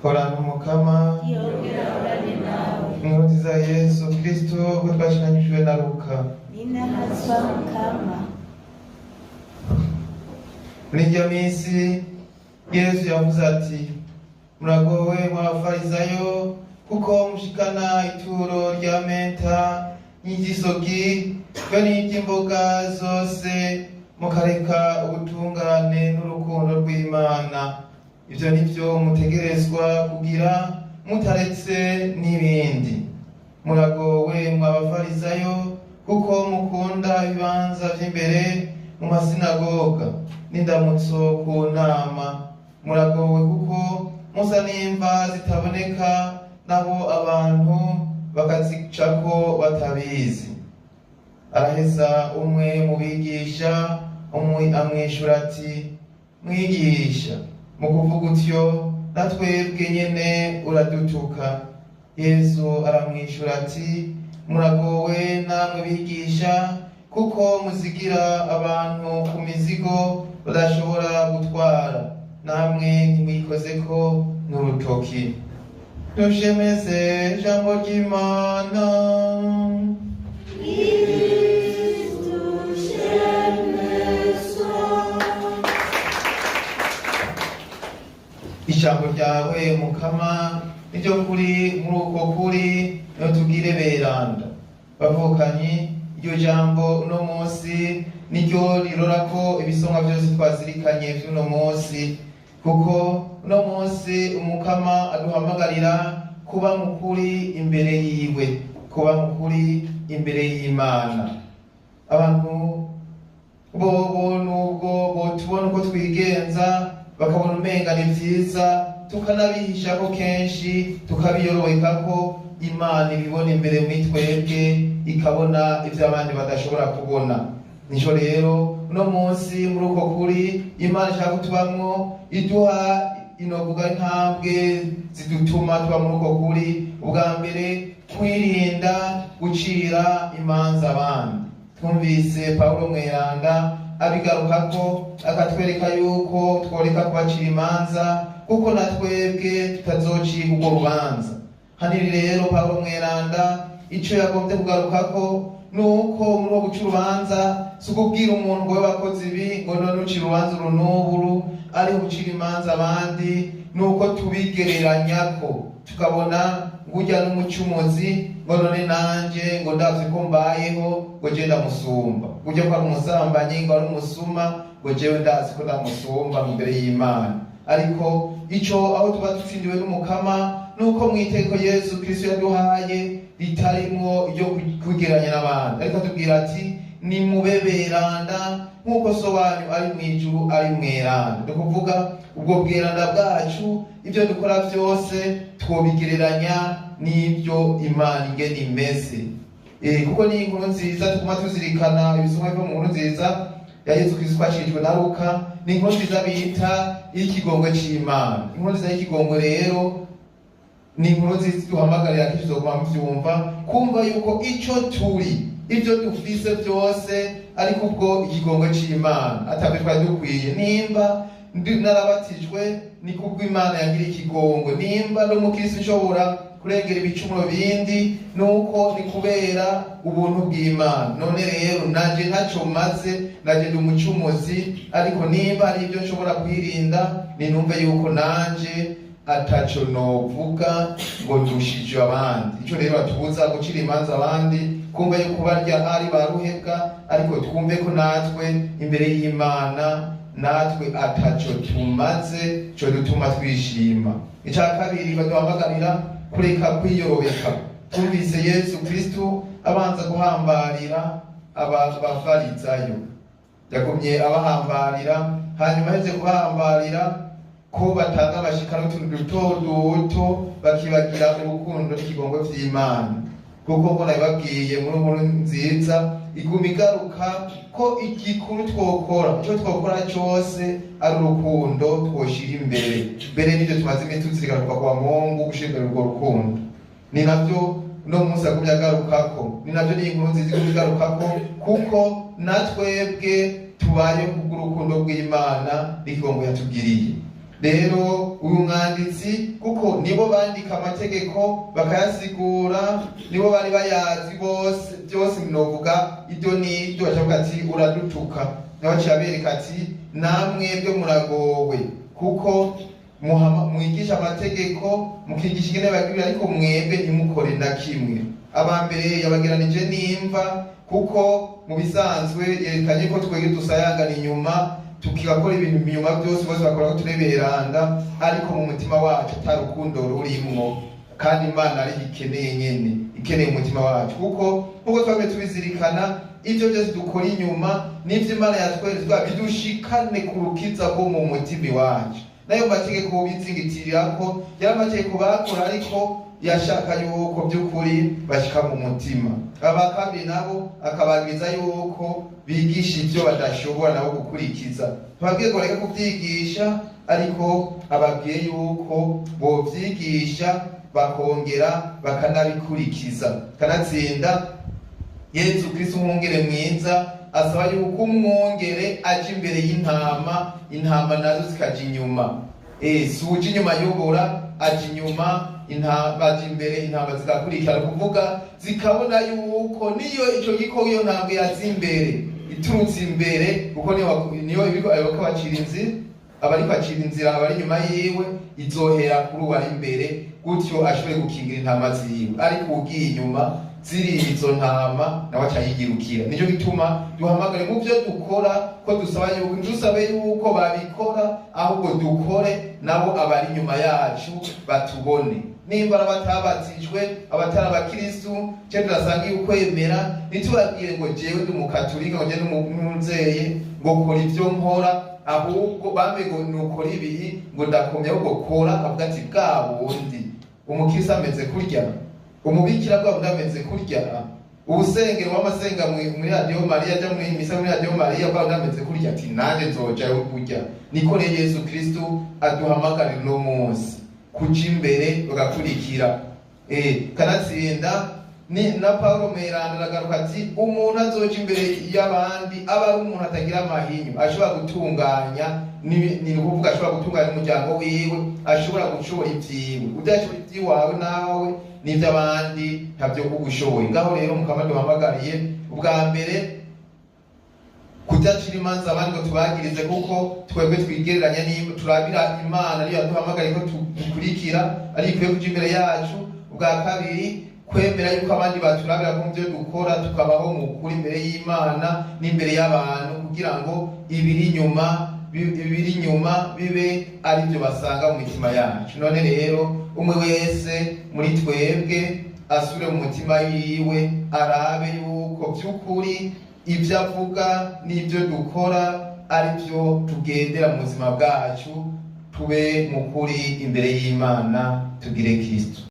Horana Umukama. Yongera ahorane nawe. Inkuru nziza ya Yesu Kristo uko twashikanyijwe na Luka. Ninahazwa Mukama. Muri iryo minsi Yesu yavuze ati: "Muragowe mw'Abafarisayo, kuko mushikana ituro rya menta n'iry'isogi be n'iry'imboga zose, mukareka ubutungane n'urukundo rw'Imana. Ivyo nivyo mutegerezwa kugira, mutaretse n'ibindi. Muragowe mw'Abafarisayo, kuko mukunda ibibanza vy'imbere mu masinagoga n'indamutso ku nama. Muragowe, kuko musa n'imva zitaboneka, nabo abantu bakazicako batabizi." Araheza umwe mu bigisha umwe amwishura ati: "Mwigisha, mu kuvuga utyo na twebwe nyene uradutuka." Yesu aramwishura ati: "Muragowe namwe bigisha, kuko muzigira abantu ku mizigo badashobora gutwara, namwe ntimwikozeko n'urutoki." Dushemeze ijambo ry'Imana. Kristu shemezwa. Ijambo ryawe, Mukama, niryo kuri. Muri uko kuri niho tugire beranda. Bavukanyi, iryo jambo uno munsi niryo rirorako ibisonga vyose twazirikanye vy'uno munsi, kuko uno munsi Umukama aduhamagarira kuba mukuri imbere yiwe, kuba mukuri imbere y'Imana. Abantu bobo nubwo botubona uko twigenza, bakabona umenga ni vyiza, tukanabihishako kenshi, tukabiyorobekako, Imana ibibona imbere muri twebwe, ikabona ivyo abandi badashobora kubona. Nico rero uno munsi muri uko kuri Imana ishaka kutubamwo, iduha inovuga intambwe zidutuma tuba muri uko kuri. Ubwa mbere, kwirinda gucira imanza abandi. Twumvise Pawulo Mweranda abigarukako, akatwereka yuko tworeka kubacira imanza, kuko na twebwe tutazocika urwo rubanza. Hanini rero Pawulo Mweranda ico yagombye kugarukako ni uko muri uwo guca urubanza si ukubwira umuntu ngo we wakoze ibi, ngo none ucira urubanza uru n'uburu. Ari gucira imanza abandi ni uko tubigereranyako, tukabona ngo urya n'umucumuzi, ngo none nanje ngo ndavye ko mbayeho, ngo je ndamusumba, urya ko ari umusambanyi, ngo ari umusuma, ngo jewe ndazi ko ndamusumba imbere y'Imana. Ariko ico aho tuba dutsindiwe n'Umukama nuko mu iteko Yesu Kristo yaduhaye ritarimwo iryo kugereranya n'abandi, ariko atubwira ati: "Nimube beranda nk'uko So wanyu ari mw'ijuru ari mweranda." Ni ukuvuga ubwo bweranda bwacu, ibyo dukora byose twobigereranya n'ibyo Imana ingene imeze. Kuko ni inkuru nziza tuguma tuzirikana, ibisomwa biva mu nkuru nziza ya Yesu Kristo twashirijwe na Luka, ni inkuru nziza bita y'ikigongwe c'Imana. Inkuru nziza y'ikigongwe rero ni inkuru nziza duhamagarira kenshi, tuzoguma muvyumva, kumva yuko ico turi, ibyo dufise byose, ariko ubwo ikigongwe c'Imana, atabyo twari dukwiye. Nimba narabatijwe, ni kubwo Imana yagira ikigongwe. Nimba n'umukristo nshobora kurengera ibicumuro bindi, nuko ni kubera ubuntu bw'Imana. None rero nanje ntaco maze, nanje ndi umucumuzi, ariko nimba hari ibyo nshobora kwirinda, ninumve yuko nanje ataco novuga ngo ndushije abandi. Ico rero batubuza gucira imanza abandi, kumva yuko barya ari ba ruhebwa, ariko twumve ko natwe imbere y'Imana natwe ataco tumaze co dutuma twishima. Ica kabiri baduhamagarira, kureka kwiyorobeka. Twumvise Yesu Kristo abanza guhambarira aba Bafarizayo, yagumye abahambarira, hanyuma aheze kubahambarira ko batanga amashika n'utuntu duto duto, bakibagira urukundo n'ikigongo vy'Imana. Kuko ngo nabibabwiye muri nkuru nziza iguma igaruka ko igikuru twokora, ico twokora cose, ari urukundo twoshira imbere. Mbere n'ivyo tumaze imisi tuzirikana kuva kwa Mungu, gushira imbere urwo rukundo, ni navyo uno munsi agumye agarukako, ni navyo n'iyi nkuru nziza igumye igarukako, kuko natwebwe tubaye kubw'urukundo rw'Imana n'ikigongo yatugiriye. Rero uyu mwanditsi, kuko nibo bandika amategeko bakayasigura, nibo bari bayazi bose byose, novuga ibyo n'ibyo, bacavuga ati uradutuka. Nawe aciye abereka ati namwebwe muragowe, kuko mwigisha amategeko, mukigisha ingene bagirira, ariko mwebwe ntimukore na kimwe. Aba mbere yabageranije n'imva, kuko mu bisanzwe yerekanye ko twebwe dusayangana inyuma, tukigakora ibintu inyuma byose, bose bakora ko tureberanda, ariko mu mutima wacu ata rukundo rurimwo. Kandi Imana ariho ikeneye nyene, ikeneye umutima wacu, kuko nkuko twamye tubizirikana, ibyo byose dukora inyuma n'ivyo Imana yatweretswa bidushikane ku rukiza rwo mu mutima iwacu. Nayo mategeko bizingitirirako yari amategeko bakora, ariko yashaka yuko by'ukuri bashika mu mutima. Aba kabiri nabo akababwiza yuko bigisha ibyo badashobora nabo gukurikiza. Tubabwiye ngo bareke kubyigisha, ariko ababwiye yuko bovyigisha bakongera bakanabikurikiza. Kanatsinda Yezu Kristo umwungere mwiza asaba yuko umwungere aja imbere y'intama, intama nazo zikaja inyuma. Si uja inyuma ayobora, aja inyuma, intama aja imbere, intama zigakurikira, kuvuga zikabona yuko niyo ico gikoko, iyo ntambwe yaza imbere, iturutse imbere, kuko niyo ibiko ayoboka bacira inzira, abariko acira inzira abari inyuma yiwe, izohera kuri uwo ari imbere, gutyo ashobore gukingira intama ziwe. Ariko ugiye inyuma ziri izo ntama, nawe aca yigirukira. Nico gituma duhamagare mu byo dukora ko dusaba yuko, ntidusabe yuko babikora, ahubwo dukore nabo abari inyuma yacu batubone. Nimba ari abatabatijwe, abatari abakiristu, cyo turasanga yuko kwemera, ntitubabwire ngo jewe ndi umukatolika, ngo jewe ndi umwizeye, ngo kora ibyo nkora, ahubwo bambe ngo nukora ibi ngo ndakomye, ahubwo kora avuga ati bwa bundi umukristo ameze kurya, umubikira bwa bundi ameze kurya, ubusengero w'amasenga muri Radiyo Mariya, aja muri misa muri Radiyo Mariya, bwa bundi ameze kurya, ati nanjye nzojayo kurya. Niko rero Yesu Kristo aduhamagarira uno munsi kuja imbere bagakurikira. Kanatsinda ni na Paulo Mweranda aragaruka ati umuntu azoja imbere y'abandi aba ari umuntu atagira amahinyu, ashobora gutunganya, ni ukuvuga ashobora gutunganya umuryango wiwe, ashobora gushobora ivyiwe. Udashobora ivyiwawe nawe n'ivy'abandi ntavyo kugushoboye. Ngaho rero Mukama duhamagariye ubwa mbere kudacira imanza abandi ngo tubagirize, kuko twebwe twigereranya n'imwe turabira Imana ariyo yaduhamagariye ko dukurikira, ariyo ikwiye kuja imbere yacu. Ubwa kabiri, kwemera yuko abandi baturabira ko mu byo dukora tukabaho mu kuri imbere y'Imana n'imbere y'abantu, kugira ngo ibiri inyuma bibe ari byo basanga mu mitima yacu. None rero umwe wese muri twebwe asubire mu mutima wiwe, arabe yuko by'ukuri ibyo avuga n'ibyo dukora ari byo tugendera mu buzima bwacu, tube mu kuri imbere y'Imana, tugire Kristo.